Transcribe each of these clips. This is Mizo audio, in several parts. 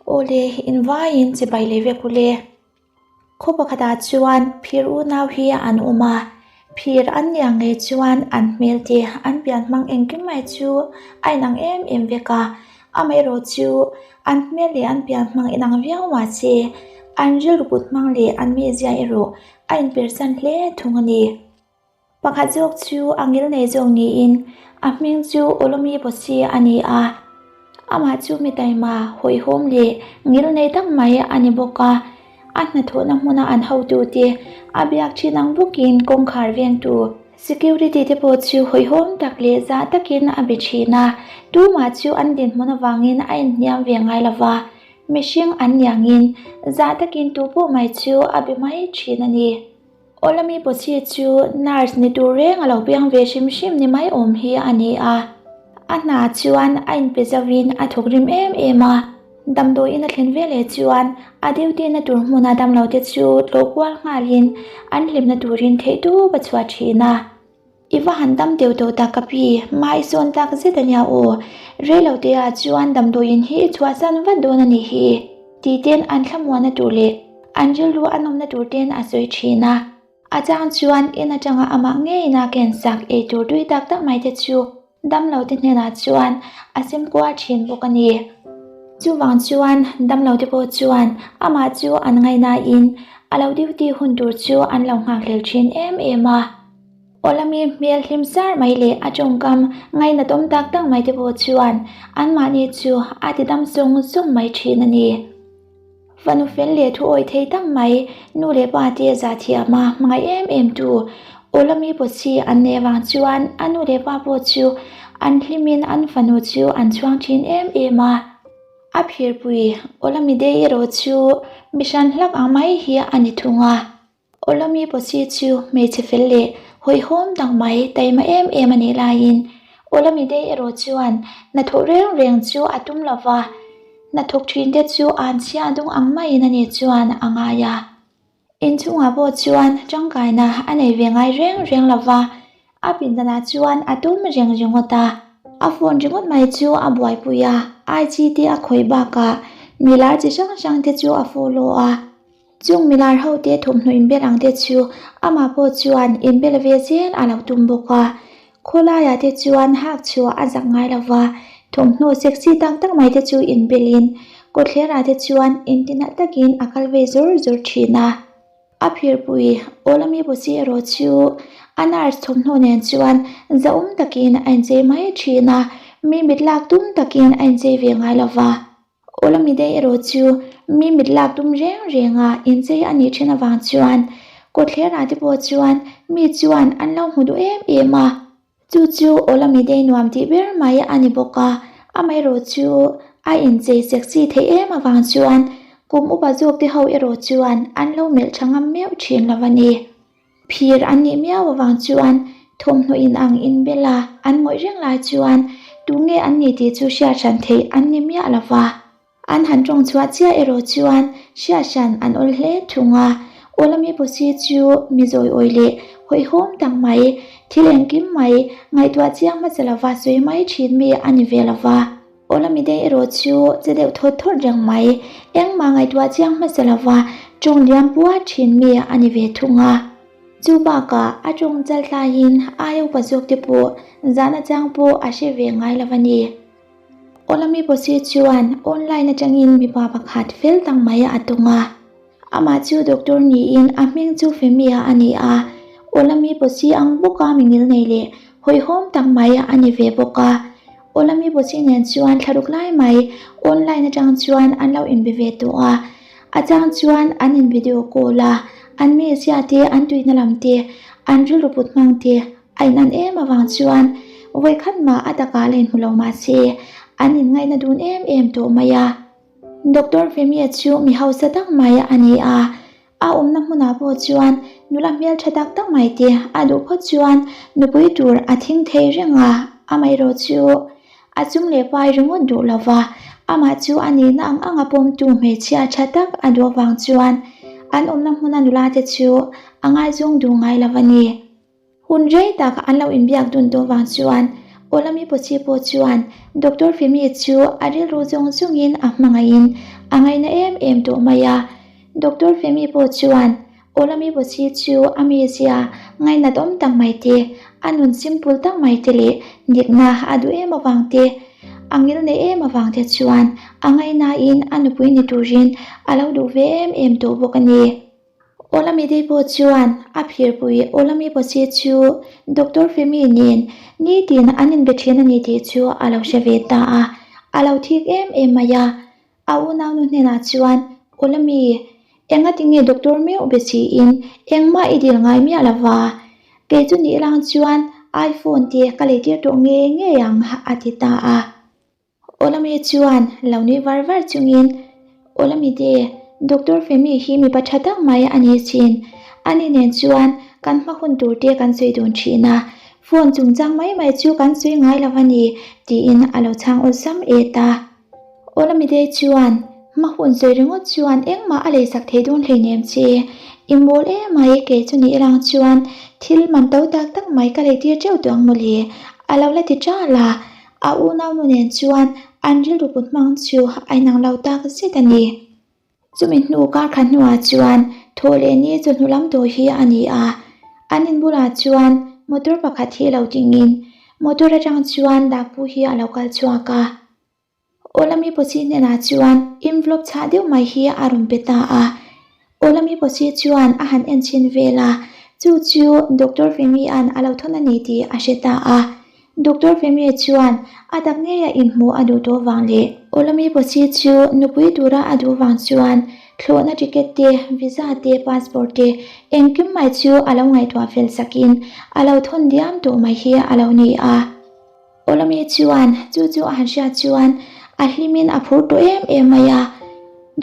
Awle, invaiin chibai leh vek ule. Khaw pakhatah chuan phir unau hi an awm a, phir an nih ang ngei chuan an hmel te an pian hmang engkim mai chu a inang em em vek a, amaherawh chu an hmel leh an pian hmang inang viau mahse an rilru kut hmang leh an mizia erawh a inpersan hle thung a ni. Pakhat zawk chu a ngil nei zawk niin a hming chu Olomi Bosi a ni a, amah chu mi taima, hawihhawm leh ngil nei tak mai a ni bawk a. A hnathawhna hmuna an hotute a biak thin ang bawkin kawngkhar vengtu security te pawh chu hawihhawm tak leh zah takin a be thin a, tumah chu an dinhmun avangin a inhniam ve ngai lo va, mihring an niangin zah takin tupawh mai chu a be mai thin a ni. Olami Pochi chu nurse ni tur reng a lo piang ve hrim hrim ni mai awm hi a ni a. A hna chuan a inpe zauhin a thawk rim em em a. Damdawiin a thlen veleh chuan a duty na tur hmuna damlote chu tlawh kual nghalin an hlimna turin theihtawp a chhuah thin a. I va han dam deuh tawh tak ka pi, hma i sawn tak zet a nia aw. Reilo te ah chuan damdawiin hi i chhuahsan vat dawn a nih hi, tih ten an thlamuanna tur leh an rilru a nawmna tur ten a sawi thin a. A chang chuan in atanga amah ngeiin a ken sak ei tur tui tak tak mai te chu damlo te hnenah chuan a sem kual thin bawk a ni. Chuvang chuan damlo te pawh chuan amah chu an ngaihnain a lo duty hun tur chu an lo nghakhlel thin em em a. Awlami hmel hlim sar mai leh a tawngkam ngainatawm tak tak mai te pawh chuan anmahni chu a ti dam sawng sawng mai thin a ni. Fanu fel leh thu awih thei tak mai nu leh pa te zah thiam a hmangaih em em tu Awlami pawh chi an neih avang chuan a nu leh pa pawh chu an hlimin an fanu chu an chhuang thin em em a. A phirpui Awlami dei erawh chu mi hran hlak ang mai hi a ni thung a. Olami Pochi chu hmeichhe fel leh hawihhawm tak mai taima em em a nih laiin Olami dei erawh chuan hnathawh reng reng chu a tum lo va, hnathawk thin te chu an chhia dung ang maiin a nih chuan a ngai a. Inchhungah pawh chuan tangkaina a nei ve ngai reng reng lo va, a pindanah chuan a tum reng ringawt a. A phone ringawt mai chu a buaipui a, IG te a khawih bakah milar chi hrang hrang te chu a follow a. Chung milar hote thawmhnaw inbel ang te chu amah pawh chuan inbel ve zel a lo tum bawk a. Khawlaiah te chuan hak chhuah a zak ngai lo va, thawmhnaw sexy tak tak mai te chu inbelin kawtthlerah te chuan intinalh takin a kal ve zawr zawr thin a. A phirpui Awlami Busi erawh chu a nurse thawmhnaw nen chuan zahawm takin a inchei mai thin a, mi mit lak tum takin a inchei ve ngai lo va. Olamide erawh chu mi mit lak tum reng reng a inchei a nih then avang chuan kawtthlerah te pawh chuan mi chuan an lo hmu duh em em a. Chu chu Olamide nuam tih ber mai a ni bawk a, amaherawh chu a inchei sexy theih em avang chuan kum upa zawk te ho erawh chuan an lo melh tha ngam meuh thin lo a ni. Phir an nih miau avang chuan thawmhnaw in ang inbel a, an ngawih reng lai chuan tunge an ni tih chu hriat hran theih an ni miah lo va. An han tawng chhuah chiah erawh chuan hriat hran an awl hle thung a. Awlami Posi chu mi zawiawi leh hawihhawm tak mai, thil engkim mai ngaihtuah chiang hmasa lova sawi mai thin mi a ni ve lo va. Awlami dei erawh chu che deuh thawt thawt reng mai, engmah ngaihtuah chiang hmasa lova tawng liam pua thin mi a ni ve thung a. Chu bakah a tawng chal tlaiin aia upa zawk te pawh zahna chang pawh a hre ve ngai lo a ni. Awlami Posi chuan online atangin mipa pakhat fel tak mai a tawng a. Amah chu doctor niin a hming chu Femia a ni a, Awlami Posi ang bawka mingil nei leh hawihhawm tak mai a ni ve bawk a. Awlami Posi nen chuan thlaruk lai mai online atang chuan an lo inbe ve tawh a, a chang chuan an in video call a, an mizia te, an tuihna lam te, an rilru put hmang te a inan em avang chuan vawikhat mah a takah la inhmu lo mahse an inngaihna dun em em tawh mai a. Doctor Femia chu mi hausa tak mai a ni a, a awmna hmunah pawh chuan nula hmel tha tak tak mai te a duh phawt chuan nupui tur a thing thei reng a, amaherawh chu a chung leh pai ringawt duh lo va, amah chu a nihna ang anga pawmtu hmeichhia tha tak a duh avang chuan an awmna hmuna nula te chu a ngaizawng duh ngai lo a ni. Hun rei tak an lo inbiak dun tawh vang chuan Olami Pochi pawh chuan Doctor Femi chu a rilru zawng zawngin a hmangaihin a ngaina em em tawh mai a. Doctor Femi pawh chuan Olami Bosi chu a mizia ngainat awm tak mai te, a nun simple tak mai te leh dikna a duh em avang te, a ngil nei em avang te chuan a ngainain a nupui ni turin a lo duh ve em em tawh bawk a ni. Olamide pawh chuan a phirpui Olami Bosi chu Doctor Femi nen nitin an inbe thin a ni tih chu a lo hre ve ta a, a lo thik em em mai a. A unaunu hnenah chuan, Olami, engati nge doctor meuh be siin engmah i dil ngai miah lo va? Kei chu nih lang chuan iPhone te ka lei tir tawh ngei ngei ang, a ti ta a. Olami chuan lo nui var var chungin, Olamide, Doctor Femi hi mipa tha tak mai a ni chin. Ani nen chuan kan hma hun tur te kan sawi dun thin a, phone chungchang mai mai chu kan sawi ngai lo a ni, tiin a lo chhang awlsam et a. Olamide chuan hma hun sawi ringawt chuan engmah a leisak thei dawn hleinem che. I mawl emai kei chu nih elang chuan thil man to tak tak mai ka leitir teuh tawh ang mawle, a lo la ti ṭal a. A unaunu nen chuan an rilru put hmang chu a inang lo tak zet a ni. Chumi hnu kar khat hnuah chuan thaw leh ni chawhnu lam tawh hi a ni a, an in bulah chuan motor pakhat hi lo dingin motor atang chuan dakpu hi a lo kal chhuak a. Awlami Pawsi hnenah chuan envelope chhah deuh mai hi a rawn pe ta a. Awlami Pawsi chuan a han en chhin vel a, chu chu Doctor Femi-a'n a lo thawn a ni tih a hre ta a. Doctor Femi chuan a tak ngeia inhmuh a duh tawh vang leh Awlami Pawsi chu nupui tura a duh vang chuan thlawhna ticket te, visa te, passport te engkim mai chu a lo ngaihtuah fel sakin a lo thawn diam tawh mai hi a lo ni a. Olami chuan chu chu a han hriat chuan a hlimin a phur tawh em em mai a,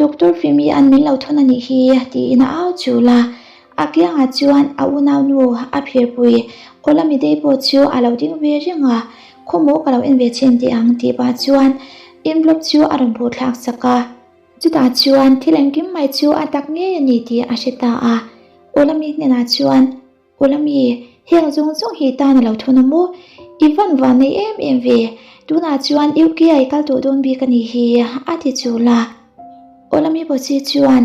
Doctor Fimi an min lo thawn a nih hi tiin a au chul a, a kiangah chuan a unaunu a phirpui Olami dei pawh chu a lo ding ve reng a, Khawmaw ka lo en ve chhin teh ang tih pah chuan envelope chu a rawn phuh thlak sak a. Chutah chuan thil engkim mai chu a tak ngei a ni tih a hre ta a, Olami hnenah chuan. Ulami, heng zawng zawng hi tan a lo thun a maw? I van van nei em em ve, tunah chuan UK a i kal tawh dawn bik a nih hi, a ti chul a. Ulami Bochi chuan,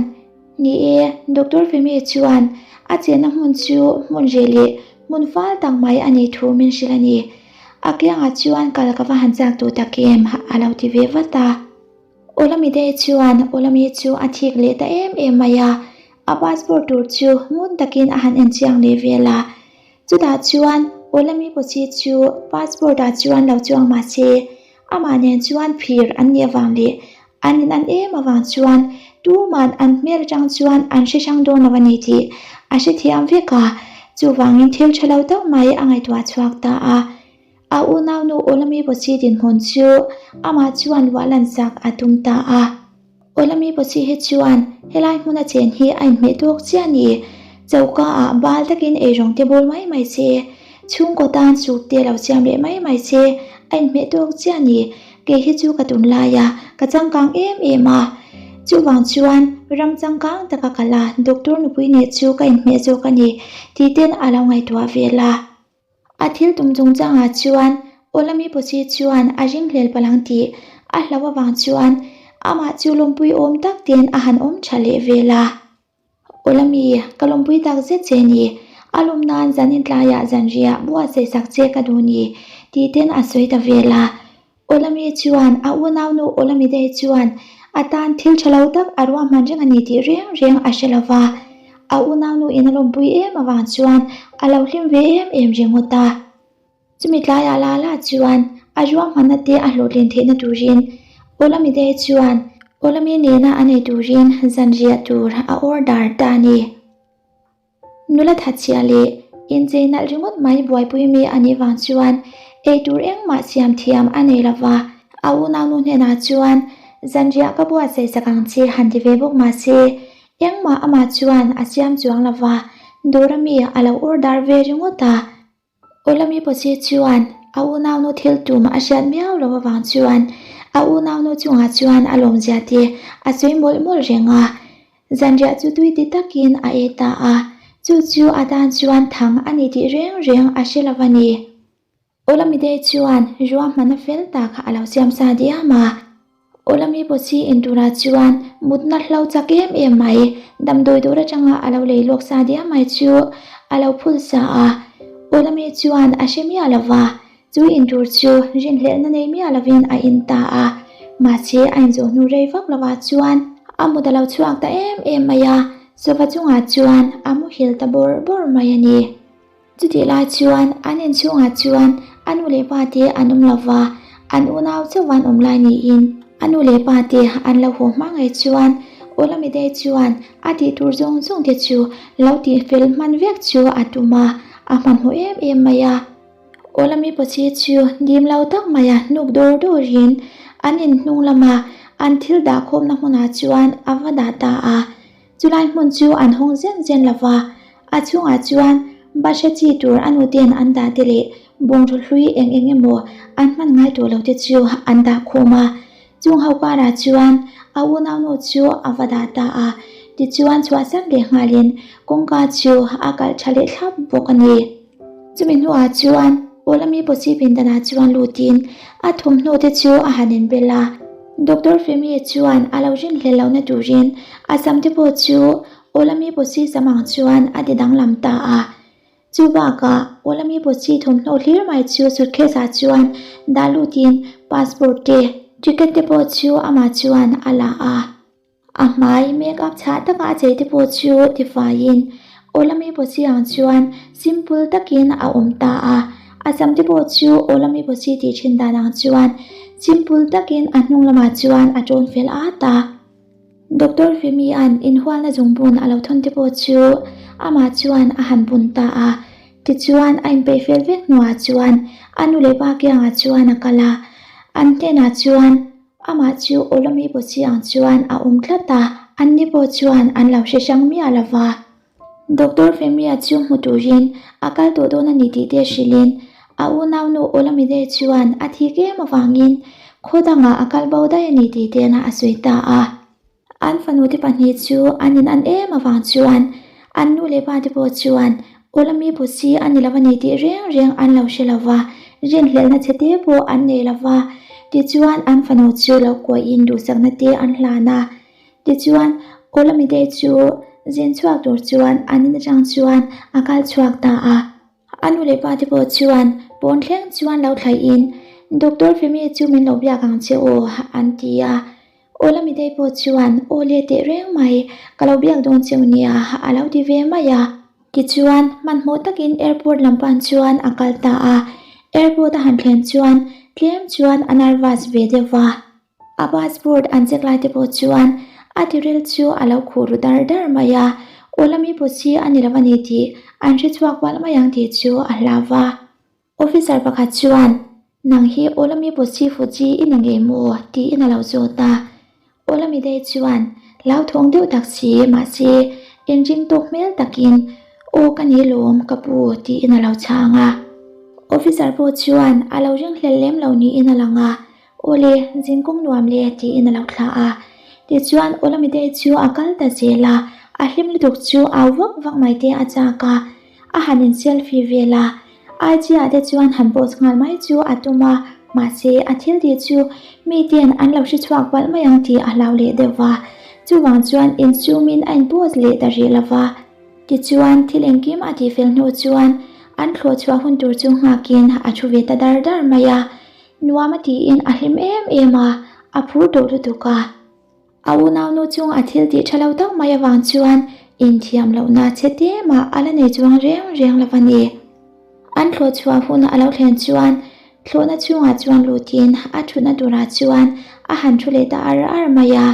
Ni e, Doctor Femi chuan a chenna hmun chu hmun reh leh hmun fal tak mai a nih thu min hrilh a ni. A kiangah chuan kal ka va han chak tawh tak em, a lo ti ve vat a. Olamide chuan Olami chu a thik leh ta em em mai a, a passport tur chu ngun takin a han en chiang leh vel a. Chutah chuan Olami Pochi chu passport ah chuan lo chuang mah se, amah nen chuan phir an nih avang leh an in an em avang chuan tuman an hmel atang chuan an hre hrang dawn lo a ni tih a hrethiam vek a, chuvangin thil tha lo deuh mai a ngaihtuah chhuak ta a. A unaunu Olami Bochi dinhmun chu amah chuan luah lansak a tum ta a. Olami Bochi hi chuan helai hmuna chen hi a inhmeh tawk chiah a ni. Choka ah bal takin eirawng te bawl mai mai se, chhungkaw tan soup te lo siam leh mai mai se a inhmeh tawk chiah a ni. Kei hi chu ka tunlai a, ka changkang em em a. Chuvang chuan ram changkang taka kal a, doctor nupui neh chu ka inhmeh zawk a ni tih ten a lo ngaihtuah vel a. A thil tum chungchangah chuan Olami Pochi chuan a ringhlel palh ang tih a hlauh avang chuan amah chu lawmpui awm tak ten a han awm tha leh vel a. Olami, ka lawmpui tak zet che ni. A lawm nan zanin tlaiah zanriah buatsaih sak che ka duh ni tih ten a sawi ta vel a. Olami chuan a unaunu Olamide chuan a tan thil tha lo tak a ruahman reng a ni tih reng reng a hre lo va. A unaunu in a lawmpui em avang chuan a lo hlim ve em em ringawt a. Chumi tlaiah la la chuan a ruahmanna te a hlawhtlin theihna turin Olamide chuan Olami nena a nei turin zanriah tur a order ta a ni. Nula thatchhia leh inchei nalh ringawt mai buaipui mi a nih vang chuan eitur engmah siam thiam a nei lova, a unaunu hnenah chuan zanriah ka buatsaih sak ang che han ti ve bawk mah se engmah amah chuan a siam chuang lova, dawr ami a lo order ve ringawt a. Olami Pochi chuan a unaunu thil tum a hriat miau loh avang chuan a unaunu chungah chuan a lawmzia te a sawi mawlh mawlh reng a. Zanriah chu tui ti takin a ei ta a, chu chu a tan chuan thang a ni tih reng reng a hre lo a ni. Olamide chuan ruahmanna fel tak a lo siam sa diam a. Awlami pawh in turah chuan mutna hlo chak em em mai, damdawi dawr atanga a lo lei lawk sa diam mai chu a lo phul sa a. Awlami chuan a hre miah lo va, chu in tur chu rinhlelhna nei miah lovin a in ta a. Mahse a inzawh hnu rei vak lovah chuan a mut a lo chhuak ta em em mai a, sofa chungah chuan a muhil ta bawrh bawrh mai a ni. Chutih lai chuan an inchhungah chuan a nu leh pa te an awm lo va, an unau chauh an awm lai niin a nu leh pa te an lo haw hma ngei chuan Olamide chuan a tih tur zawng zawng te chu lo tih fel hman vek chu a tum a, a hmanhmawh em em mai a. Olami pawchi chu dim lo tak maia hnuk dawr dawrin an inhnung lama an thil dahkhawmna hmunah chuan a va dah ta a. Chulai hmun chu an hawng zen zen lo va, a chhungah chuan bahra chi tur a nuten an dah te leh bungraw hlui eng eng emaw an hman ngai tawh lo te chu an dah khawm a. Chung ho karah chuan a unaunu chu a va dah ta a, tichuan chhuahsan leh nghalin kawngka chu a kalh tha leh thlap bawk a ni. Chumi hnuah chuan Awlami pawchi pindanah chuan lutin a thawmhnaw te chu a han inbel a. Doctor Femi chuan a lo rinhlel lohna turin a sam te pawh chu Awlami pawchi sam ang chuan a ti danglam ta a. Chu bakah Awlami pawchi thawmhnaw hlir mai chu suitcase ah chuan dah lutin passport te, ticket te pawh chu amah chuan a la a. A hmai make up chhah taka a chei te pawh chu tifaiin Awlami Pawchi ang chuan simple takin a awm ta a, a sam te pawh chu Awlami Pawchi tih thin dan ang chuan simple takin a hnung lamah chuan a tawn fel at a. Doctor Femi-a'n inhualna zungbun a lo thawn te pawh chu amah chuan a han bun ta a, tichuan a inpeih fel vek hnuah chuan a nu leh pa kiangah chuan a kal a, an hnenah chuan Amah chu Awlami Pawchi ang chuan a awm tlat a, anni pawh chuan an lo hre hrang miah lo va. Doctor Femia chu hmu turin a kal tawh dawn a ni tih te hrilhin a unaunu Awlamide chuan a thik em avangin khaw dangah a kal bo daih a ni tih tena a sawi ta a. An fanute pahnih chu an in an em avang chuan an nu leh pa te pawh chuan Awlami Pusi a ni lo a ni tih reng reng an lo hre lo va, rinhlelhna chhe te pawh an nei lo va. Tichuan an fanu chu lo kuahin duhsakna te an hlan a. Tichuan Awlamite chu zin chhuak tur chuan an in atang chuan a kal chhuak ta a. A nu leh pa te pawh chuan pawn thleng chuan lo thlaihin Doctor Femi chu min lo biak ang che aw an ti a. Awlamidei pawh chuan aw le teh reng mai, ka lo biak dawn cheu nia a lo ti ve mai a. Tichuan, hmanhmawh takin airport lam pan chuan a kal ta a. Airport a han thlen chuan tlem chuan a nervous ve deuh va. A passport an check lai te pawh chuan a tiril chu a lo khuh ru dar dar mai a. Awlami pawh chi a ni lo a ni tih an hre chhuak palh mai ang tih chu a hlau va. Officer pakhat chuan, Nang hi Olami Bosi Fuji i ni ngei maw? tiin a lo zawt a. Olamide chuan hlauthawng deuh tak si, mahse inring tawk hmel takin, Aw ka ni lawm, ka pu, tiin a lo chhang a. Officer pawh chuan a lo ringhlel lem lo niin a lang a, Aw le, zingkawng nuam le, tiin a lo thlah a. Tichuan Olamide chu a kal ta zel a, a hlim lutuk chu au vak vak mai te a chak a. A han in selfie vel a, IG ah te chuan han post nghal mai chu a tum a, mahse a thil tih chu mi ten an lo hre chhuak palh mai ang tih a hlau leh deuh va, chuvang chuan insum in a in post leh ta rih lo va. Tichuan thil engkim a tih fel hnu chuan an thlawh chhuah hun tur chu nghak in a thu ve ta dar dar mai a, nuam a tiin a hlim em em a, a phur duh lutuk a. A unaunu chung a thil tih tha lo tak mai avang chuan inthiam lohna chhe te mah a la nei chuang reng reng lo a ni. An thlawh chhuah hun a lo thlen chuan thlawhna chhungah chuan lutin a thutna turah chuan a han thu leh ta ar ar mai a.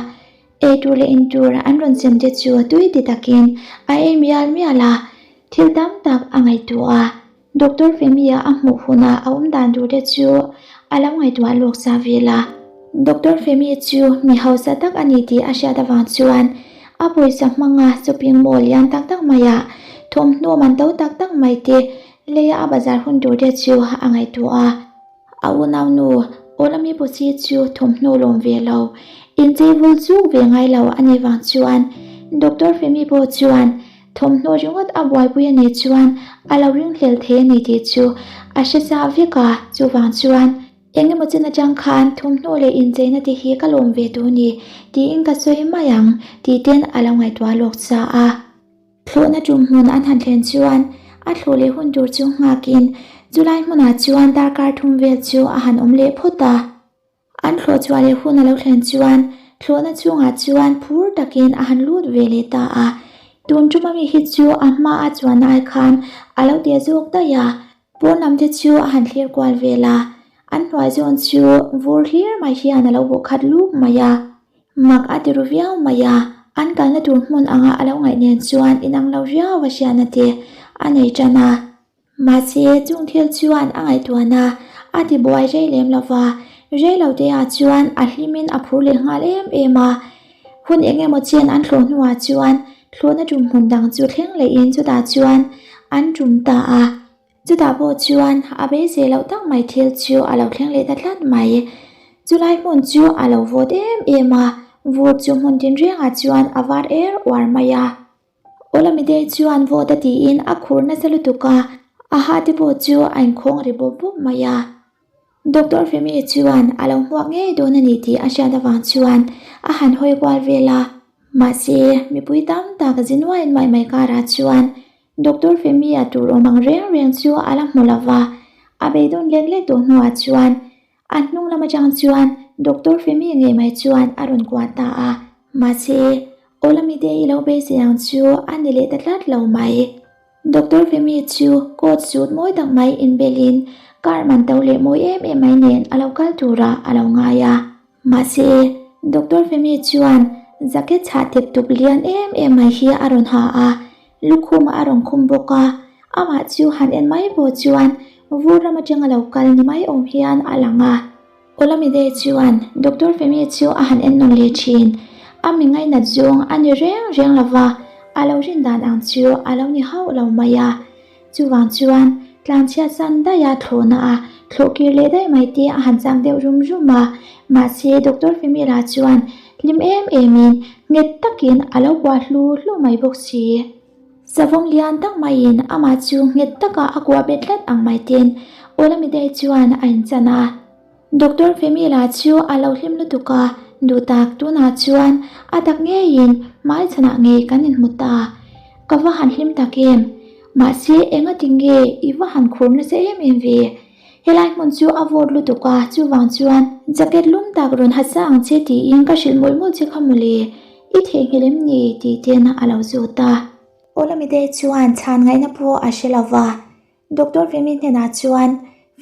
Ei tur leh in tur an rawn sem te chu tui ti takin a ei mial mial a, thil tam tak a ngaihtuah a. Doctor Femi-a a hmuh hunah a awm dan tur te chu a lo ngaihtuah lawk sa vel a. Doctor Femi chu mi hausa tak a ni tih a hriat avang chuan a pawisa hmanga shopping mall lian tak tak maiah thawmhnaw man to tak tak mai te leia a bazar hun tur te chu a ngaihtuah a. A unaunu Awlami Pusi chu thawmhnaw lawm ve lo, inchei vul chuk ve ngai lo a nih vang chuan Doctor Femi pawh chuan thawmhnaw ringawt a buaipui a nih chuan a lo ringhlel thei a ni tih chu a hre sa vek a, chuvang chuan. Eng emaw chin atang khan thawmhnaw leh incheina te hi ka lawm ve tur ni tiin ka sawi mai ang tih ten a lo ngaihtuah lawk sa a. Thlawhna tum hmun an han thlen chuan a thlawh leh hun tur chu nghakin chulai hmunah chuan darkar thum vel chu a han awm leh phawt a. An thlawh chhuah leh hun a lo thlen chuan thlawhna chungah chuan phur takin a han lut ve leh ta a. Tun tum ami hi chu a hma a chuan ai khan a lo teh zawk daih a. Pawn lam te chu a han thlir kual vel a, an hnuai zawn chu vur hlir mai hian a lo bawh khat luk mai a. Mak a ti ru viau mai a, an kalna tur hmun anga a lo ngaih nen chuan inang lo riau a hriatna te a nei tan a. Mahse, chung thil chuan a ngaihtuahna a ti buai rei lem lo va, rei lo te ah chuan a hlimin a phur leh nghal em em a. Hun eng emaw chen an thlawh hnuah chuan thlawhna tum hmun dang chu thleng lehin chutah chuan an tum ta a. Chutah pawh chuan a beisei loh tak mai thil chu a lo thleng leh ta tlat mai. Chulai hmun chu a lo vawt em em a, vur chu hmun tinrengah chuan a var er uar mai a. Olamide chuan vawt a tiin a khur nasa lutuk a, a ha te pawh chu a inkhawng ri bawp bawp mai a. Doctor Femi chuan a lo hmuak ngei dawn a ni tih a hriat avang chuan a han hawi kual vel a. Mahse, mipui tam tak zi nuai nuai mai karah chuan Doctor Femi a tur awm ang reng reng chu a la hmu lo va, a beidawn lek lek tawh hnuah chuan a hnung lam atang chuan Doctor Femi ngei mai chuan a rawn kuah ta a. Mahse, Olamide i lo beisei ang chu a ni leh ta tlat lo mai. Doctor Femi chu coat suit mawi tak mai inbelin car man to leh mawi em em mai nen a lo kal turah a lo ngai a. Mahse, Doctor Femi chuan jacket chhah tep tup lian em em mai hi a rawn ha a, lukhum a rawn khum bawk a. Amah chu han en mai pawh chuan vur ram atanga lo kal ni mai awm hian a lang a. Olamide chuan Doctor Femi chu a han en nawn leh thin. A mi ngainat zawng a ni reng reng lo va, a lo rin dan ang chu a lo ni hauh lo mai a. Chuvang chuan tlanchhiat san daih a thlawhna a thlawh kir leh daih mai te a han chak deuh rum rum a. Mahse Doctor Femi lah chuan hlim em emin nghet takin a lo kuah hlu hlu mai bawk si. Savawm lian tak maiin amah chu nghet taka a kuah bet tlat ang mai ten Olamide chuan a inchan a. Doctor Femila chu a lo hlim lutuk a, duh tak tunah chuan a tak ngeiin hmaichhanah ngei kan inhmu ta. Ka va han hlim tak em? Mahse engati nge i va han khur nasa em em ve? Helai hmun chu a vawt lutuk a, chuvang chuan jacket lum tak rawn ha sa ang che tiin ka hrilh mawlh mawlh che kha mawle, i theihnghilh em ni? tih ten a lo zawt a. Olamide chuan chhan ngaihna pawh a hre lo va, Doctor Femi hnenah chuan,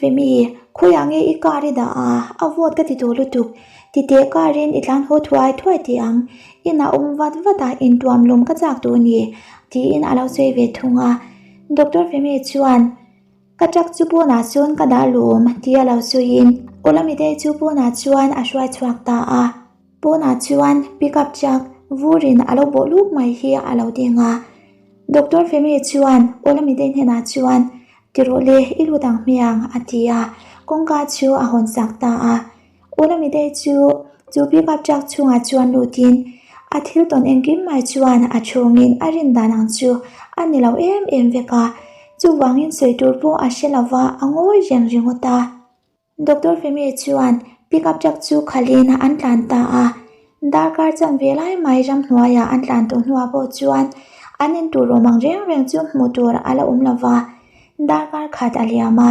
Femi, khawiah nge i car i dah a, a vawt ka ti tawh lutuk, ti teh car in i tlan haw thuai thuai teh ang, inah awm vat vat a intuam lawm ka chak tawh a ni, tiin a lo sawi ve thung a. Doctor Femi chuan, Ka truck chu pawnah chuan ka dah lawm tia lo sawiin Olamide chu pawnah chuan a hruai chhuak ta a. Pawnah chuan pickup truck vurin a lo bawh luk mai hi a lo ding a. Doctor Femi chuan Olamide hnenah chuan Ti rawh le, i lut ang hmiang a ti a, kawngka chu a hawn sak ta a. Olamide chu chu pickup truck chhungah chuan lutin a thil tawn engkim mai chuan a chhungin a rin dan ang chu a ni lo em em vek a, chuvangin sawi tur pawh a hre lo va, a ngawi reng ringawt a. Doctor Femi chuan pickup truck chu khalhin an tlan ta a, darkar chanve lai mai ramhnuaiah an tlan tawh hnuah pawh chuan an intur awm ang reng reng chu hmuh tur a la awm lo va. Darkar khat a liam a,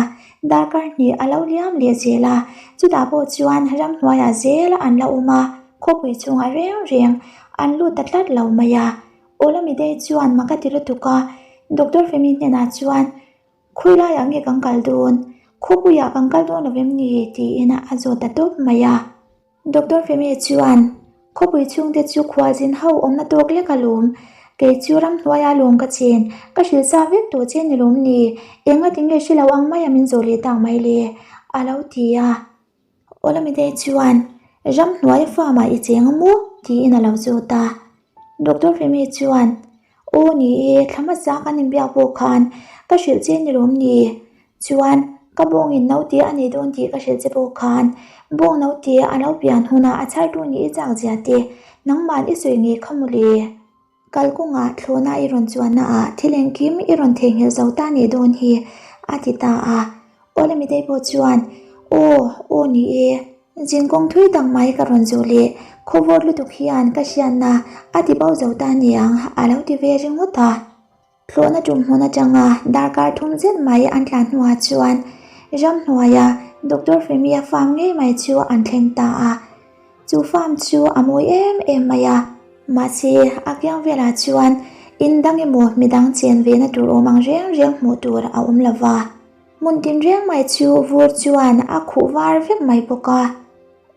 darkar hnih a lo liam leh zel a, chutah pawh chuan ramhnuaiah zel an la awm a, khawpui chungah reng reng an lut ta tlat lo mai a. Olamide chuan mak a ti lutuk a, Doctor Femi hnenah chuan, Khawi laiah nge kan kal dawn? Khawpuiah kan kal dawn lo vem ni? tiin a zawt ta tawp mai a. Doctor Femi chuan, Khawpui chhungte chu khualzin ho awmna tawk lek alawm. Kei chu ramhnuaia lawm ka chen, ka hrilh sa vek tawh che ni lawm ni? Enga tinge hre lo ang maia min zawh leh tak mai le? a lo ti a. Olamide chuan, Ramhnuaia farm-ah i cheng a maw? tiin a lo zawt a. Doctor Femi chuan, Aw ni e, thla hmasa kan inbiak pawh khan ka hrilh che ni lawm ni? Chuan, ka bawngin naute a nei dawn tih ka hrilh che pawh khan, bawng naute a lo pian hunah a chhartu nih i chak zia te, nangman i sawi ngei kha mawle. Kalkawngah thlawhna i rawn chuanna ah thil engkim i rawn theihnghilh zo ta nih dawn hi, a ti ta a. Olamide pawh chuan, Aw, aw ni e, zinkawng thui tak mai ka rawn zawh leh khawvawt lutuk hian ka hriatna a ti bo zo ta aniang a lo ti ve ringawt a. Thlawhna tum hmun atanga darkar thum zet mai an tlan hnuah chuan ramhnuaia Doctor Femi-a farm ngei mai chu an thleng ta a. Chu farm chu a mawi em em mai a, mahse a kiang velah chuan in dang emaw midang chen vena tur awm ang reng reng hmuh tur a awm lo va. Hmun tinreng mai chu vur chuan a khuh var vek mai bawk a.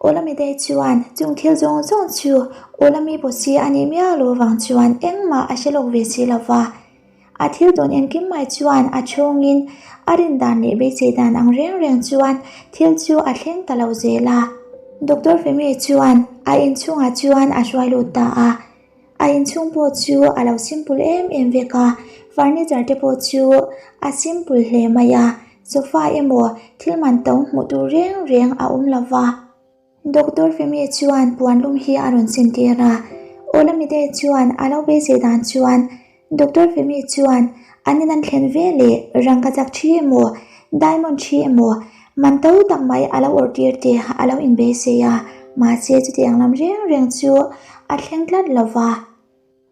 Olamide chuan chung thil zawng zawng chu Olami Bosi a nih miau lo vang chuan engmah a hre lawk ve si lo va. A thil tawn engkim mai chuan a chhungin a rin dan leh beisei dan ang reng reng chuan thil chu a thleng ta lo zel a. Doctor Femi chuan a inchhungah chuan a hruai lut ta a. A inchhung pawh chu a lo simple em em vek a, furniture te pawh chu a simple hle mai a, sofa emaw thil man to hmuh tur reng reng a awm lo va. Doctor Femi chuan puan lum hi a rawn sintir a, Olamide chuan a lo beisei dan chuan Doctor Femi chuan an in an thlen ve leh rangkachak thi emaw diamond thi emaw man to tak mai a lo awrh tir te a lo inbeisei a, mahse chutiang lam reng reng chu a thleng tlat lo va.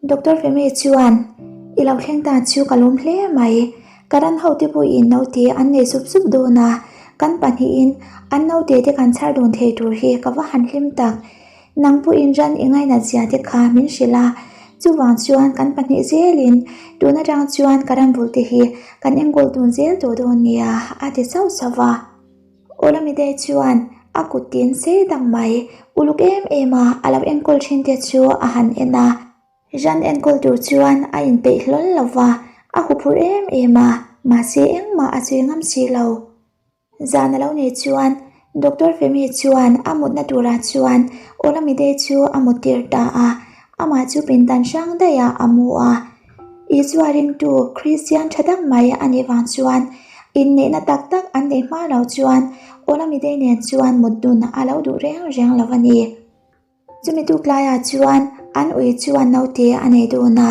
Doctor Femi chuan I lo thleng ta chu ka lawm hle mai, ka ran ho te pawhin naute an nei sup sup dawn a, kan pahnihin an naute te kan chhar dawn thei tur hi ka va han hlim tak. Nang pawhin ran i ngainat zia te kha min hrilh a, chuvang chuan kan pahnih zelin tun atang chuan ka ramvul te hi kan enkawl dun zel tawh dawn nia a ti sauh sauh a. Olamide chuan a kut tin sei tak mai uluk em em a a lo enkawl thin te chu a han en a, ran enkawl tur chuan a inpeih hlawl lo va, a huphurh em em a, mahse engmah a sawi ngam si lo. Zan a lo nei chuan Doctor Femi chuan a mutna turah chuan Olamide chu a muttir ta a, amah chu pindan hrang daihah a mu a. Isua ringtu Kristian tha tak mai a nih vang chuan inneihna tak tak an neih hma lo chuan Olamide nen chuan mut dun a lo duh reng reng lo a ni. Chumi tuk laiah chuan an ui chuan naute a nei dawn a,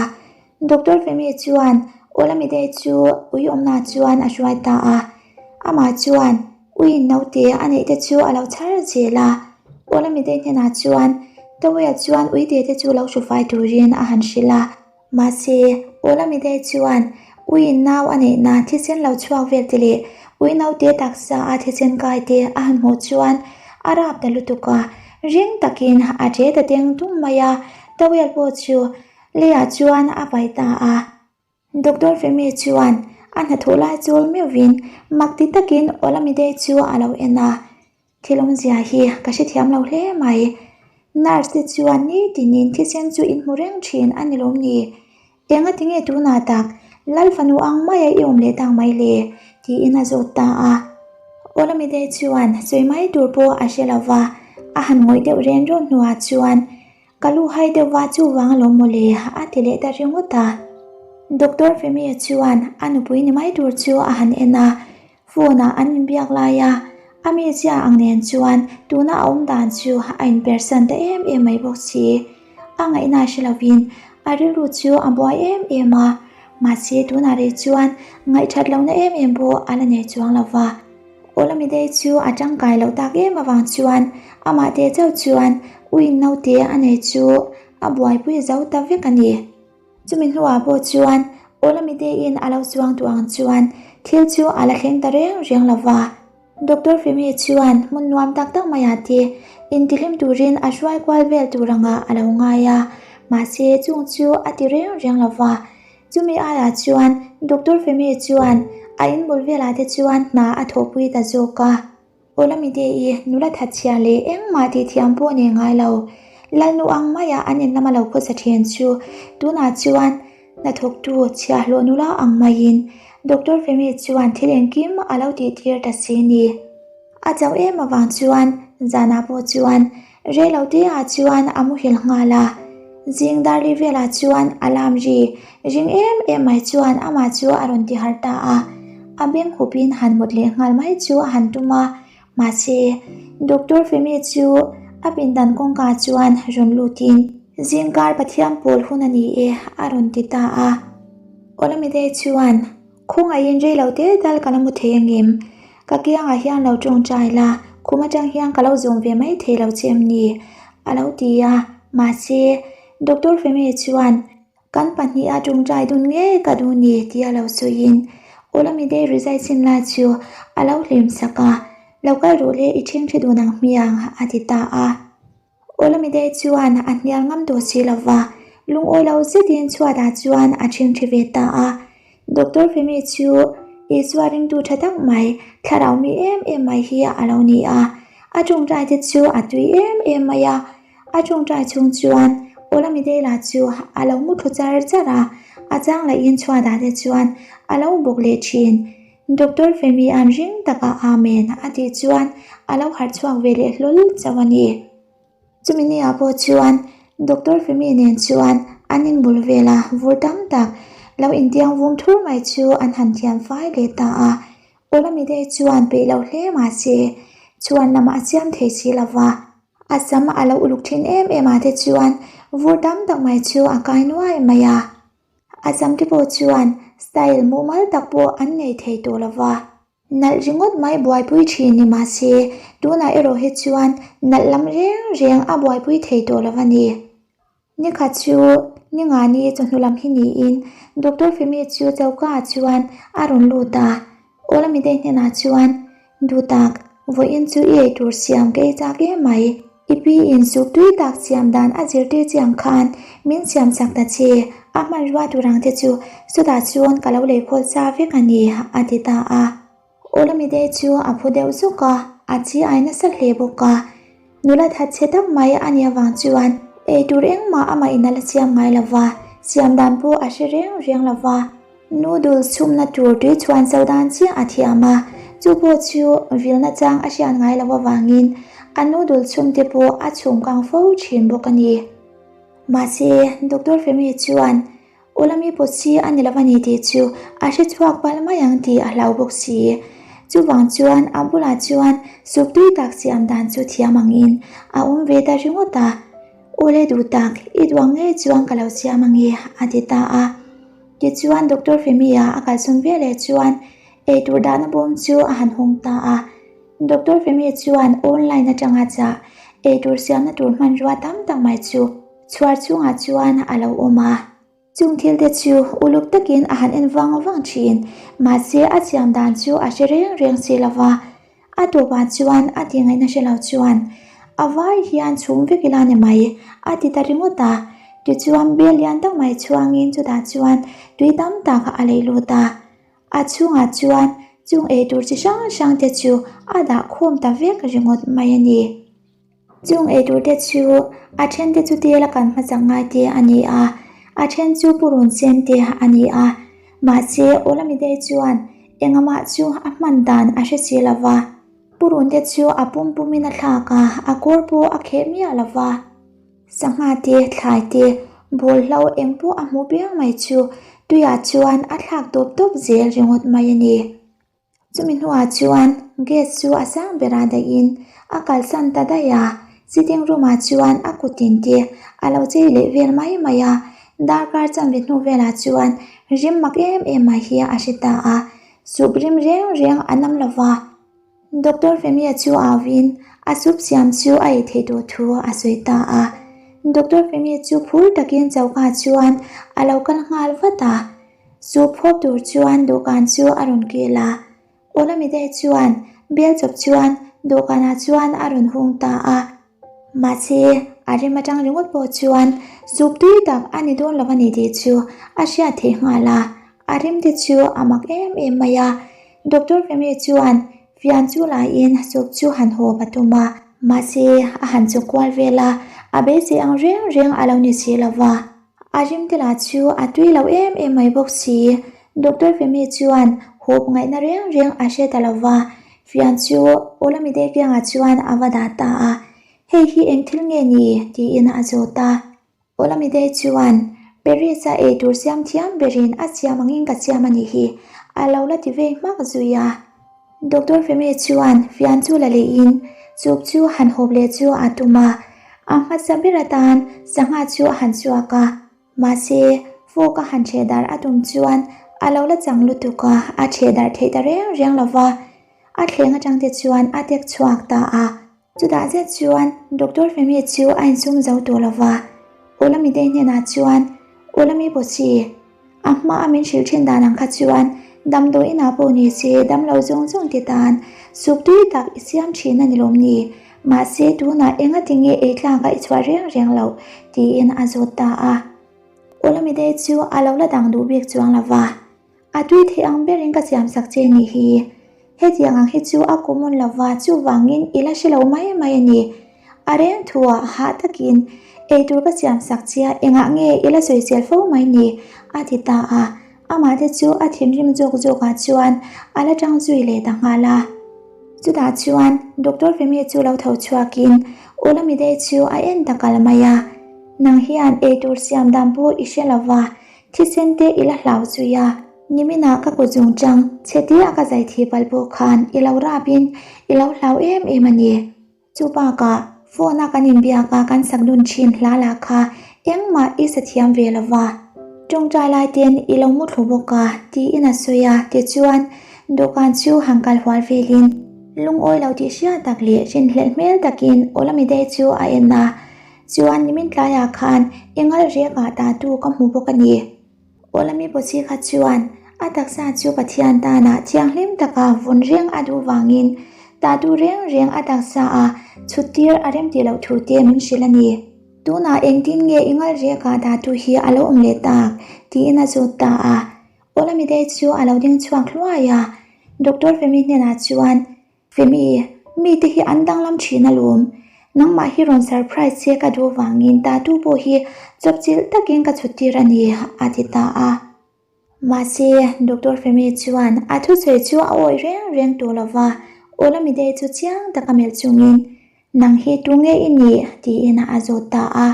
Doctor Femi chuan Olamide chu ui awmna chuan a hruai ta a, amah chuan uiin naute a neih te chu a lo chhar zel a, Olamide hnenah chuan towel chuan uite te chu lo hrufai turin a han hrilh a. Mahse, Olamide chuan uiin nau a neihna thisen lo chhuak vel te leh ui naute taksa a thisen kai te a han hmuh chuan a rap ta lutuk a, ring takin a ṭe ta teng tung mai a, towel pawh chu leiah chuan a vai ta a. Doctor Femi chuan a hnathawh lai chawl meuhvin mak ti takin Olamide chu a lo en a. Thil awmzia hi ka hrethiam lo hle mai. Nurse te chuan nitinin thisen chu in hmu reng thin a ni lawm ni? Enga tinge tunah tak Lal fanu ang maia i awm leh tak mai le? tiin a zawt ta a. Olamide chuan sawi mai tur pawh a hre lo va, a han ngawih deuh ren rawn hnuah chuan Ka lu hai deuh va chuvang alawm mawle a ti leh ta ringawt a. Doctor Femi-a chuan a nupui ni mai tur chu a han en a, phone ah an inbiak lai a, a mizia ang nen chuan tuna a awm dan chu a inpersan ta em em mai bawk si. A ngaihna hre lovin a rilru chu a buai em em a, mahse tunah rih chuan ngaihthat lohna em em pawh a la nei chuang lo va. Olamide chu a tangkai loh tak em avang chuan amah te chauh chuan uiin naute a nei chu a buaipui zo ta vek a ni. Chumi hnuah pawh chuan Olamide-in a lo chuang duh ang chuan thil chu a la thleng ta reng reng lo va. Doctor Femi chuan hmun nuam tak tak maiah te intihlim turin a hruai kual vel tur angah a lo ngai a, mahse chung chu a ti reng reng lo va. Chumi aiah chuan Doctor Femi chuan a inbul velah te chuan hna a thawhpui ta zawk a. Olamide-i nula thatchhia leh engmah tih thiam pawh nei ngai lo. Lalnu ang maia an in lama lo khawsa thin chu tunah chuan hnathawktu chhiahhlawh nula ang maiin Doctor Femi chuan thil engkim a lo tih tir ta si ni. A chauh em avang chuan zanah pawh chuan reilo te ah chuan a muhil nghal a. Zing darli velah chuan alarm ri ring em em mai chuan amah chu a rawn ti harh ta a. A beng hupin han mut leh nghal mai chu a han tum a, mahse Doctor Femi chu a pindan kawngka chuan rawn lutin zingkar Pathian pawl hun a ni e a rawn ti ta a. Olamide chuan Khawngaihin reilo te tal ka la mu thei angem? Ka kiangah hian lo tawngtai la, khum atang hian ka lo zawm ve mai thei lo che em ni? a lo ti a, mahse, Doctor Femi chuan, Kan pahniha tawngtai dun ngei ka duh ni tia lo sawiin Olamide rizai chin lai chu a lo hlim sak a, Lo kal rawh le i ṭhingṭhi dun ang hmiang a ti ta a. Olamide chuan a hnial ngam tawh si lo va, lungawi lo zetin chhuatah chuan a ṭhingṭhi ve ta a. Doctor Femi chu Isua ringtu ṭha tak mai, thlarau mi em em mai hi a lo ni a. A ṭawngṭai te chu a tui em em mai a. A ṭawngṭai chhung chuan Olamide lah chu a lo mu thlu char char a, a chang lahin chhuatah te chuan a lo bawk leh ṭhin. Doctor Femi an ring taka Amen a tih chuan a lo harh chhuak ve leh hlawl chauh a ni. Chumi ni ah pawh chuan Doctor Femi nen chuan an inbul vela vur tam tak lo intiang vum thur mai chu an han thiam fai leh ta a. Olamide chuan peih lo hle mahse chuan lamah a siam thei si lova. A sam a lo uluk thin em em ah te chuan vur tam tak mai chu a kai nuai mai a. A sam te pawh chuan style mumal tak pawh an nei thei tawh lo va. Nalh ringawt mai buaipui thin ni mah se, tunah erawh hi chuan nalh lam reng reng a buaipui thei tawh lo a ni. Nikhat chu ni nga ni chawhnu lam hi niin Doctor Femi chu choka ah chuan a rawn lut a. Olamide hnenah chuan, Duhtak, vawiin chu i eitur siam ka ei chak em mai. I pi in suk tui tak siam dan a zirtir chiang khan min siam chak ta che, a hmanrua tur ang te chu chutah chuan ka lo lei khawl sa vek a ni, a ti ta a. Olamide chu a phu deuh zuk a, a chi ai nasa hle bawk a. Nula that chhe tak mai a nih avang chuan eitur engmah amah in a la siam ngai lo va, siam dan pawh a hre reng reng lo va. Noodles chhumna tur tui chhuan so dan chiah a thiam a, chu pawh chu vilna chang a hriat ngai loh avangin a noodle chhum te pawh a chhum kang fo thin bawk a ni. Mahse, Doctor Femi chuan Ulami pawt si a ni lo a ni tih chu a hre chhuak palh mai ang tih a hlau bawk si. Chuvang chuan a bulah chuan soup tui tak siam dan chu thiam angin a awm ve ta ringawt a. Ule duh tak, i duang ngei chuan ka lo siam ange a ti ta a. Tichuan Doctor Femi-a a kalsawn ve leh chuan eitur dahna bawm chu a han hawng ta a. Doctor Femi chuan online atanga chah eitur siamna tur hmanrua tam tak mai chu chhuar chungah chuan a lo awm a. Chung thil te chu uluk takin a han en vang vang thin, mahse a siam dan chu a hre reng reng si lo va. A tawpah chuan a ti ngaihna hre lo chuan a vai hian chhum vek ila ni mai a ti ta ringawt a. Tichuan bel lian tak mai chhuangin chutah chuan tui tam tak a lei lut a. A chhungah chuan chung eitur chi hrang hrang te chu a dah khawm ta vek ringawt mai a ni. Chung eitur te chu a then te chu tel a kan hmachak ngai te a ni a, a then chu purun sen te a ni a. Mahse, Olamide chuan engamah chu a hman dan a hre si lo va. Purun te chu a pum pumin a thlak a, a kawr pawh a kheh miah lo va. Sangha te, thlai te, bawlhlo eng pawh a hmu piang mai chu tuiah chuan a thlak tawp tawp zel ringawt mai a ni. Chumi hnuah chuan gas chu a sang berah dahin a kalsan ta daih a, sitting room ah chuan a kut in te a lo chei leh vel mai mai a, darkar chanve hnu velah chuan rim mak em em mai hi a hre ta a, soup rim reng reng a nam lo va. Doctor Femia chu auin a soup siam chu a ei theih tawh thu a sawi ta a, Doctor Femia chu phur takin choka chuan a lo kal nghal vat a. Chu phawp tur chuan dawhkan chu a rawn kil a, Olamide chuan bel chawp chuan dawhkanah chuan a rawn hung ta a. Mahse, a rem atang ringawt pawh chuan soup tui tak a ni dawn lo a ni tih chu a hriat theih nghal a, a rim te chu a mak em em mai a. Doctor Femi chuan fian chu laiin soup chu han hawp a tum a, mahse a han chawk kual vel a, a beisei ang reng reng a lo ni si lo va. A rimte lah chu a tui lo em em mai bawk si. Doctor Femi chuan hup ngaihna reng reng a hre ta lo va, fian chu Olamide kiangah chuan a va dah ta a, Hei hi eng thil nge ni? tiin a zawt a. Olamide chuan, Paris-a eitur siam thiam berin a siam angin ka siam a nih hi, a lo la ti vei hmak zui a. Doctor Femi chuan fian chu la lehin chup chu han hawp leh chu a tum a, a hmasa ber atan sangha chu a han chhuak a, mahse fork a han ṭheh dar a tum chuan a lo la chang lutuk a, a ṭheh dar theih ta reng reng lo va. A thleng atang te chuan a tek chhuak ta a. Chutah zet chuan Doctor Femi chu a insum zo tawh lo va, Olamide hnenah chuan, Olami Bochi, a hma a min hrilh thin dan ang kha chuan damdawi inah pawh ni se damlo zawng zawng te tan sup tui tak i siam thin a ni lawm ni? Mahse tunah enga tinge ei tlakah i chhuah reng reng loh? tiin a zawt ta a. Olamide chu a lo la dang duh bik chuang lo va. A tui theih ang berin ka siam sak che nih hi. Hetiang ang hi chu a common lo va, chuvangin i la hre lo mai mai a ni. A reng thuah hah takin eitur ka siam sak che a, engah nge i la sawisel fo mai ni? a ti ta a. Amah te chu a thinrim zawk zawkah chuan a la tang zui leh ta nghal a. Chutah chuan Doctor Femi chu lo tho chhuakin Olamide chu a en ta kal mai a. Nang hian eitur siam dan pawh i hre lo va, Thisen te i la hlau zui a, niminah ka kut zung chang chhe te a ka zai thi palh pawh khan i lo rap in i lo hlau em em a ni. Chu bakah phone a kan inbiak a kan sak dun thin hla lah kha engmah i sa thiam ve lo va. Tawngtai lai ten i lo mu thlu bawk a tiin a sawi a, tichuan dawhkan chu han kal hual velin lungawi lo tih hriat tak leh rinhlelh hmel takin Olamide chu a en a. Chuan nimin tlaiah khan engal riakah tatu ka hmu bawk a ni. Awlami Pawchi kha chuan a taksa chu Pathian tanah thianghlim taka vun reng a duh vangin tatu reng reng a taksa a chhut tir a rem tih loh thu te min hrilh a ni. Tunah engtin nge engal riakah tatu hi a lo awm leh tak? tiin a zawt ta a. Awlamidei chu a lo ding chhuak hluai a. Doctor Femi hnenah chuan Femi, mite hi an danglam thin alawm. Nangmah hi rawn surprise che ka duh vangin tattoo pawh hi chawpchilh takin ka chhut tir a ni, a ti ta a. Mahse, Doctor Femi chuan a thusawi chu a awih reng reng tawh lo va, Olamide chu chiang taka melh chungin, Nang hi tu nge i nih? tiin a zawt ta a.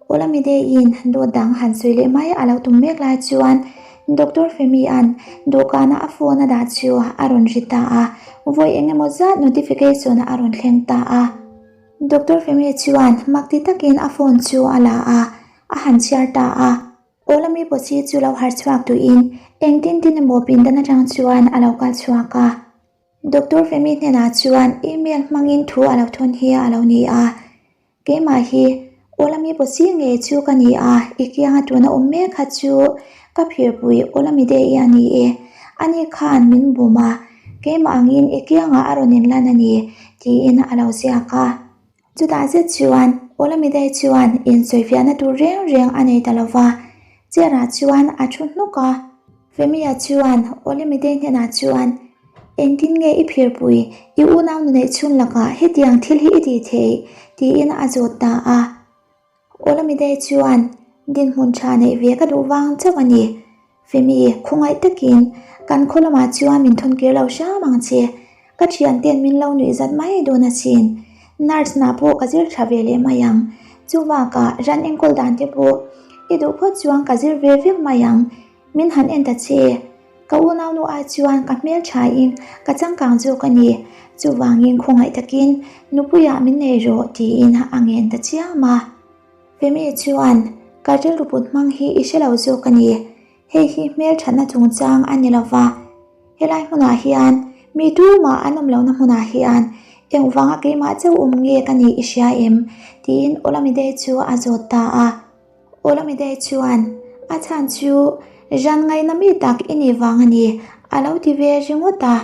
Olamide-in dawt dang han sawi leh mai a lo tum mek lai chuan Doctor Femi-a'n dawhkana a phone a dah chu a rawn ri ta a, vawi eng emaw zat notification a rawn thleng ta a. Doctor Femi chuan mak ti takin a phone chu a la a, a han chhiar ta a. Olami pawh chu lo harh chhuak duhin engtin tin emaw pindan atang chuan a lo kal chhuak a. Doctor Femi hnenah chuan email hmangin thu a lo thawn hi a lo ni a, Keimah hi Olami Pawsi ngei chu ka ni a, i kianga tuna awm mek kha chu ka phirpui Olamide i a ni e, ani khan min bum a, keimah angin i kiangah a rawn inlan a ni, tiin a lo ziak a. Chutah zet chuan Olamide chuan insawifiahna tur reng reng a nei ta lo va, chair-ah chuan a thu hnuk a. Femi-a chuan Olamide hnenah chuan, Engtin nge i phirpui, i unau nu neih chhun lakah hetiang thil hi i tih theih? tiin a zawt ta a. Olamide chuan, Dinhmun tha neih ve ka duh vang chauh a ni. Femi, khawngaih takin kan khaw lamah chuan min thawn kir lo hram ang che. Ka thianten min lo nuih zat mai dawn asin. Nurse hna pawh ka zir tha ve leh mai ang. Chuvakah ran enkawl dan te pawh i duh phawt chuan ka zir ve vek mai ang. Min han en ta che. Ka unaunu ai chuan ka hmel thain ka changkang zawk a ni. Chuvangin khawngaih takin nupuiah min nei rawh tiin a ngen ta chiam a. Femi chuan, Ka rilru put hmang hi i hre lo zawk a ni. Hei hi hmel thatna chungchang a ni lo va. Helai hmunah hian mi tumah an awm lohna hmunah hian engvanga keimah chauh awm nge ka nih i hria em? tiin Olamide chu a zawt ta a. Olamide chuan, A chhan chu ran ngaihna mi tak i nih vang a ni, a lo ti ve ringawt a.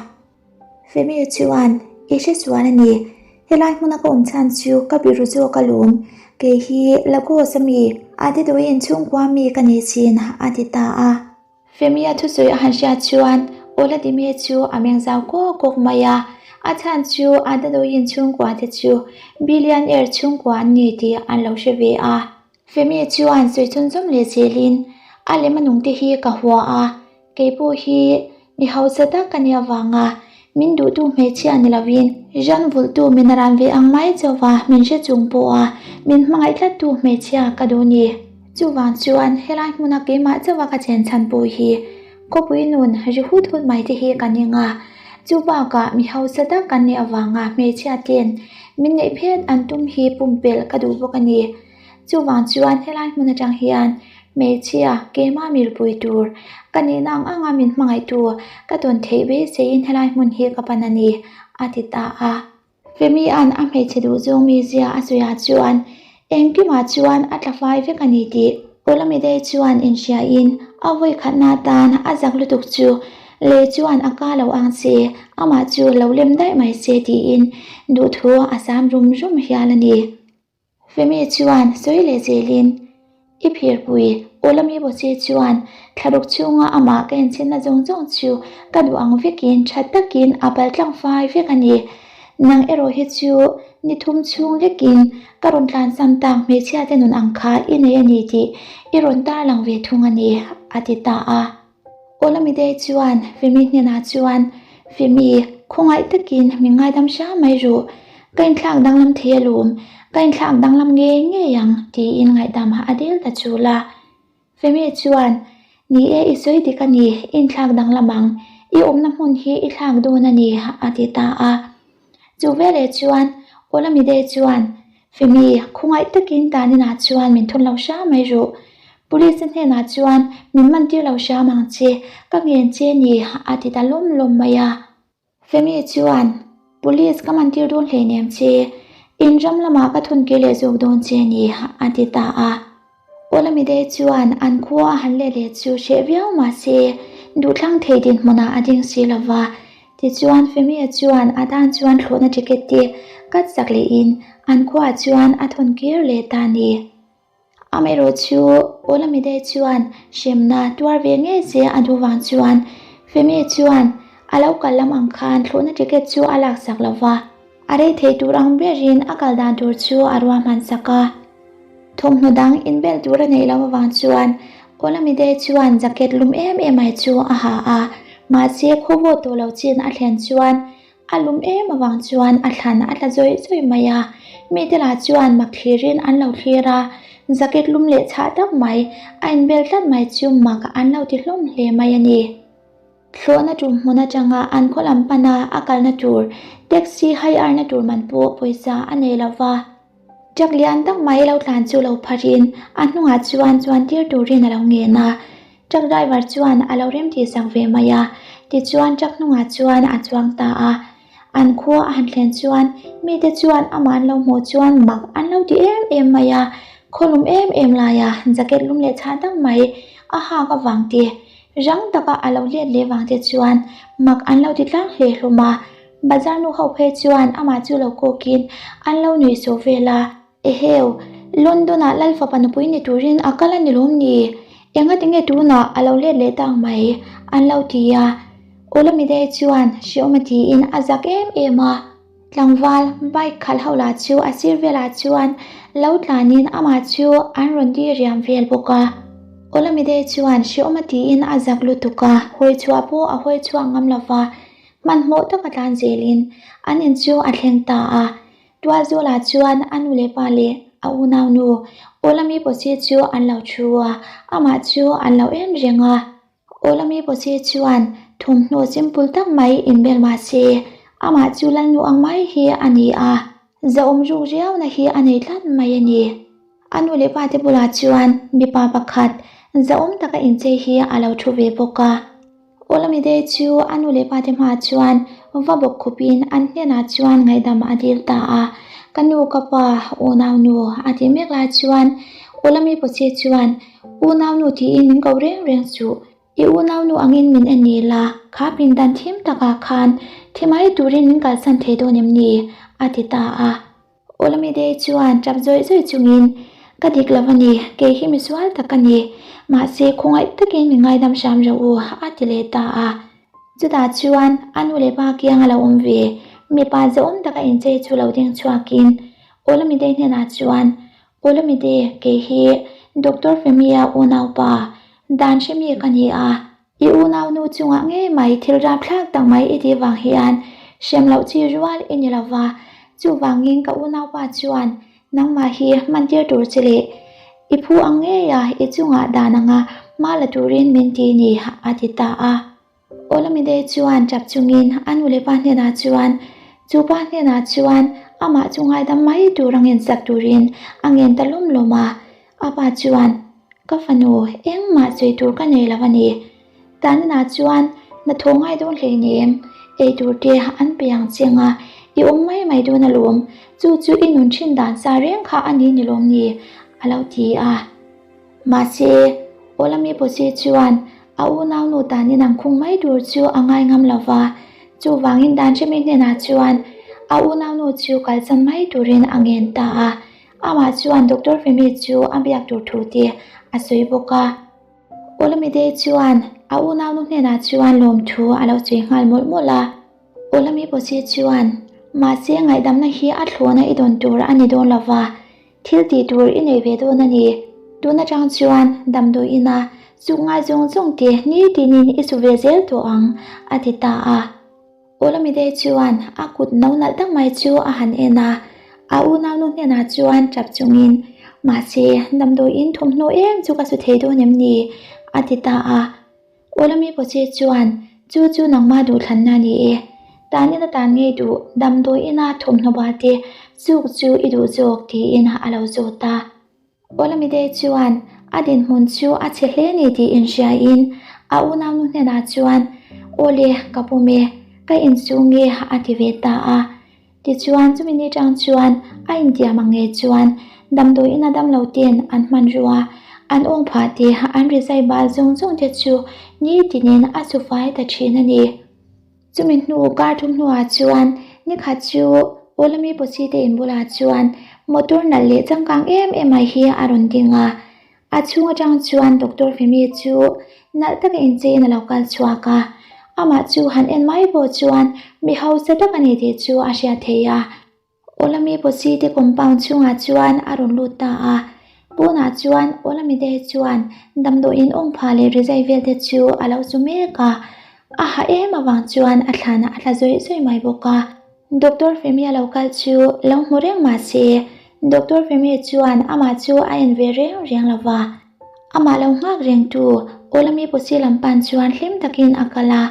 Femi chuan, I hre sual a ni. Helai hmuna ka awm chhan chu ka biru zawk alawm. Kei hi Lagos a mi, Adedoyin chhungkua mi ka ni chin, a ti ta a. Femi-a thusawi a han hriat chuan Oladime chu a meng zau kawk kawk mai a. A chhan chu Adedoyin chhungkua te chu billionaire chhungkua an ni tih an lo hre ve a. Femi chuan sawi chhunzawm leh zelin, A lem a nungte hi ka hua a, kei pawh hi mi hausa tak ka nih avanga min duhtu hmeichhia ni lovin ran vulhtu min ran ve ang mai chauha min hre chung pawha min hmangaih tlattu hmeichhia ka duh ni. Chuvang chuan helai hmuna keimah chauha ka chen chhan pawh hi khawpui nun ri hut hut mai te hi ka ning a, chu bakah mi hausa tak kan nih avanga hmeichhia ten min neih phet an tum hi pumpelh ka duh bawk a ni. Chuvang chuan helai hmun atang hian Hmeichhia, keimah milpui tur, ka nihna ang anga min hmangaihtu ka tawn theih beiseiin helai hmun hi ka pan a ni, a ti ta a. Femia'n a hmeichhe duhzawng mizia a sawiah chuan engkimah chuan a tla fai vek a ni tih Olamide chuan inhriain a vawikhatna atan a zak lutuk chu lei chuan a ka lo ang se, amah chu lo lem daih mai se tiin duhthu a sam rum rum hial a ni. Femi chuan sawi leh zelin, I phirpui, Olami Bawche chuan thlaruk chhunga amah ka enchenna zawng zawng chu ka duh ang vekin tha takin a pal tlang fai vek a ni. Nang erawh hi chu ni thum chhung lekin ka rawn tlansam tak hmeichhia te nun ang kha i nei a ni tih i rawn tarlang ve thung a ni, a ti ta a. Olamide chuan Femi hnenah chuan, Femi, khawngaih takin min ngaidam hram mai ru. Ka inthlak danglam thei alawm, ka inthlak danglam ngei ngei ang, tiin ngaihdam a dil ta chul a. Femi chuan, Ni e, i sawi dik a ni, i inthlak danglam ang. I awmna hmun hi i thlak dawn a ni, a ti ta a. Chu veleh chuan Olamide chuan, Femi, khawngaih takin taninah chuan min thun lo hram mai ru. Police te hnenah chuan min man tir lo hram ang che, ka ngen che ni, a ti ta lawm lawm mai a. Femi chuan, Police ka man tir dawn hleinem che, in ram lamah ka thun kir leh zawk dawn che ni, a ti ta a. Olamide chuan an khua a han let leh chu hreh viau mah se, duhthlang thei dinhmunah a ding si lo va. Tichuan, Femia chuan a tan chuan thlawhna ticket te cut sak lehin an khuaah chuan a thawn kir leh ta a ni. Amaherawh chu Olamide chuan hremna tuar ve ngei che a duh vang chuan Femia chuan a lo kal lam ang khan thlawhna ticket chu a laksak lo va. A rei thei tur ang berin a kal dan tur chu a ruahman sak a. Thawmhnaw dang inbel tur a neih loh avang chuan Olamide chuan jacket lum em em mai chu a ha a, mahse khawvawt tawh lo chin a thlen chuan a lum em avang chuan a thlan a tla zawih zawih mai a. Mite lah chuan mak thlirin an lo thlir a, jacket lum leh chhah tak mai a inbel tlat mai chu mak an lo ti hlawm hle mai a ni. Thlawhna tum hmun atanga an khaw lam pana a kalna tur taxi hire-na tur man pawh pawisa a nei lo va. Truck lian tak mai lo tlan chu lo pharin a hnungah chuan chuan tir turin a lo ngen a. Truck driver chuan a lo remtih sak ve mai a, tichuan truck hnungah chuan a chuang ta a. An khua a han thlen chuan mite chuan amah an lo hmuh chuan mak an lo ti em em mai a, khaw lum em em laia jacket lum leh chhah tak mai a hak avang te, rang taka a lo let leh vang te chuan mak an lo ti tlang hle hlawm a. Bazar nu ho phei chuan amah chu lo kawkin an lo nuih sawh vel a. Eheu, London-ah Lal fapa nupui ni turin a kal a ni lawm ni? Engatinge tunah a lo let leh tak mai? an lo ti a. Olamide chuan hreawm a tiin a zak em em a. Tlangval bike khalh ho lah chu a sir velah chuan lo tlanin amah chu an rawn di riam vel bawk a. Olamide chuan hreawm a tiin a zak lutuk a, hawi chhuah pawh a hawi chhuak ngam lo va, hmanhmawh taka tlan zelin an in chu a thleng ta a. Tualzawlah chuan a nu leh pa leh a unaunu Olami Posi chu an lo thu a, amah chu an lo en reng a. Olami Posi chuan thawmhnaw simple tak mai inbel mah se, amah chu Lalnu ang mai hi a ni a, zahawm ruk riauna hi a nei tlat mai a ni. A nu leh pa te bulah chuan mipa pakhat zahawm taka inchei hi a lo thu ve bawk a. Olamide chu a nu leh pa te hmaah chuan va bawk khupin an hnenah chuan ngaihdam a dil ta a. Ka nu ka pa, unau nu a tih mek lai chuan Olami Poche chuan unau nu tiin min ko reng reng suh. I unau nu angin min en ni la, kha pindan thim takah khan thi mai turin min kalsan thei dawn em ni? a ti ta a. Olamide chuan tap zawih zawih chungin, Ka dik lo a ni, kei hi misual tak ka ni. Mahse, khawngaih takin mi ngaidam hram rawh u, a ti leh ta a. Chutah chuan a nu leh pa kiang a lo awm ve. Mipa zahawm taka inchei chu lo ding chhuakin Olamide hnenah chuan, Olamide, kei hi Doctor Femi-a unaupa, dan hremi ka ni a. I unaunu chungah ngei mai thil rapthlak tak mai i tih vang hian hrem loh chi rual i ni lo va, chuvangin ka unaupa chuan nangmah hi hmantir tur che leh i phu ang ngei a i chungah dan anga hma la turin min ti ni a ti ta a. Olamide chuan tap chungin a nu leh pa hnenah chuan chu pa hnenah chuan amah chu ngaidam mai tur a ngensak turin a ngen ta lawm lawm a, a pa chuan. Ka fanu, engmah sawi tur ka nei lo a ni. Tanina chuan hnathawh ngai dawn hleinem, ei tur te an pe ang cheng a, i awm mai mai dawn alawm, chu chu i nun thin dan sa reng kha a ni ni lawm ni? a lo ti a. Mahse, Olami Posi chuan a unaunu Tanin ang khung mai tur chu a ngai ngam lo va, chuvangin Danhremi hnenah chuan a unaunu chu kalsan mai turin a ngen ta a, amah chuan Doctor Femi chu a biak tur thu te a sawi bawk a. Olamide chuan a unaunu hnenah chuan lawmthu a lo sawi nghal mawlh mawlh a. Olami Posi chuan, Mahse ngaihdamna hi a thlawhna i dawn tur a ni dawn lo va, thil tih tur i nei ve dawn a ni. Tun atang chuan damdawi ina chuk ngai zawng zawng te nitinin i su ve zel tawh ang, a ti ta a. Olamide chuan a kut no nalh tak mai chu a han en a, a unaunu hnenah chuan tap chungin, Mahse, damdawiin thawmhnaw em chu ka su thei dawn em ni? a ti ta a. Olami Poche chuan, Chu chu nangmah duhthlanna a ni e. Tanin a tan ngei duh, damdawiina thawmhnaw bal te chuk chu i duh zawk, tiin a lo zawt a. Olamide chuan a dinhmun chu a chhe hle ni tih inhriain a unaunu hnenah chuan, Awle, ka pum e, ka inchung e a ti ve ta a. Tichuan chumi ni tang chuan a intiam ang nge chuan damdawiin a damlo ten an hmanrua an awng phah te an rizai bal zawng zawng te chu nitinin a su fai ta thin a ni. Chumi hnu kar thum hnuah chuan nikhat chu Olami Posi te in bulah chuan motor nalh leh changkang em em mai hi a rawn ding a. A chhung atang chuan Doctor Femi chu nalh taka incheiin a lo kal chhuak a. Amah chu han en mai pawh chuan mi hausa tak a ni tih chu a hriat theih a. Olami Posi te compound chhungah chuan a rawn lut ta a. Pawnah chuan Olamide chuan damdawiin awm phah leh rizai vel te chu a lo chu mek a. A ha em avang chuan a thlanah a tla zawih zawih mai bawk a. Doctor Femi a lo kal chu lo hmu reng mah se, Doctor Femi chuan amah chu a en ve reng reng lo va. Amah lo nghak rengtu Olami Posi lam pan chuan hlim takin a kal a.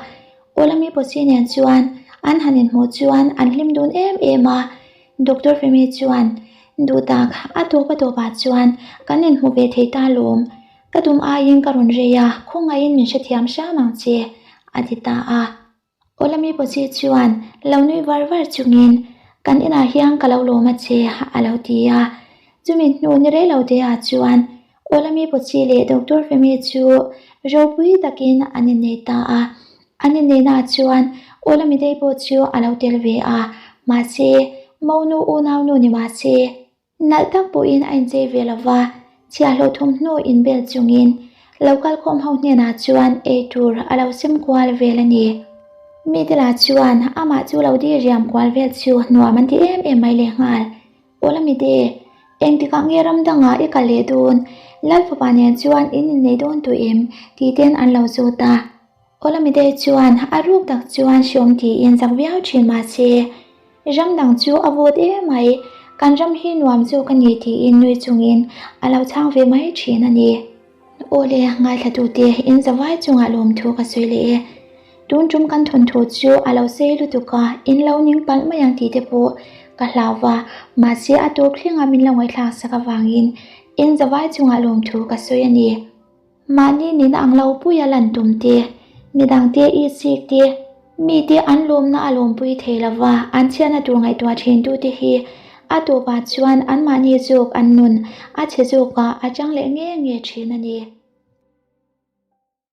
Olami Posi nen chuan an han inhmuh chuan an hlim dun em em a, Doctor Femi chuan, Duhtak, a tawp a tawpah chuan kan inhmu ve thei ta lawm. Ka tum aiin ka rawn rei a, khawngaihin min hrethiam hram ang che, a ti ta a. Olami Posi chuan lo nui var var chungin, Kan inah hian ka lo lawm a che, a lo ti a. Chumi hnu ni rei lo teah chuan Olami Pochi leh Doctor Femi chu ropui takin an innei ta a. An inneihnaah chuan Olamidei pawh chu a lo tel ve a, mahse, monu unaunu ni mah se, nalh tak pawhin a inchei ve lo va, chhiahhlawh thawmhnaw inbel chungin lo kalkhawm ho hnenah chuan ei tur a lo sem kual vel a ni. Mite lah chuan amah chu lo dil riam kual vel chu nuam an ti em em mai lehnghal. Olamide, engtikah nge ram dangah i kal leh dawn? Lal fapa nen chuan in innei dawn tawh em? tih ten an lo zawt a. Olamide chuan a ruk tak chuan hreawm tiin zak viau thin mah se, ram dang chu a vawt em mai, kan ram hi nuam zawk a ni tiin nui chungin a lo chhang ve mai thin a ni. Awle, ngaithlatute in zavai chungah lawmthu ka sawi leh e. Tun tum kan thawnthu chu a lo sei lutuk a, in lo ning palh mai ang tih te pawh ka hlau va, mahse a tawp thlengah min lo ngaihthlak sak avangin in zavai chungah lawmthu ka sawi a ni. Mahni nina ang lo puia lan tum te, midangte i chik te, mite an lawmna a lawmpui thei lova an chhiatna tur ngaihtuah thintute hi a tawpah chuan anmahni zawk an nun a chhe zawkah a chang leh nge nge thin a ni.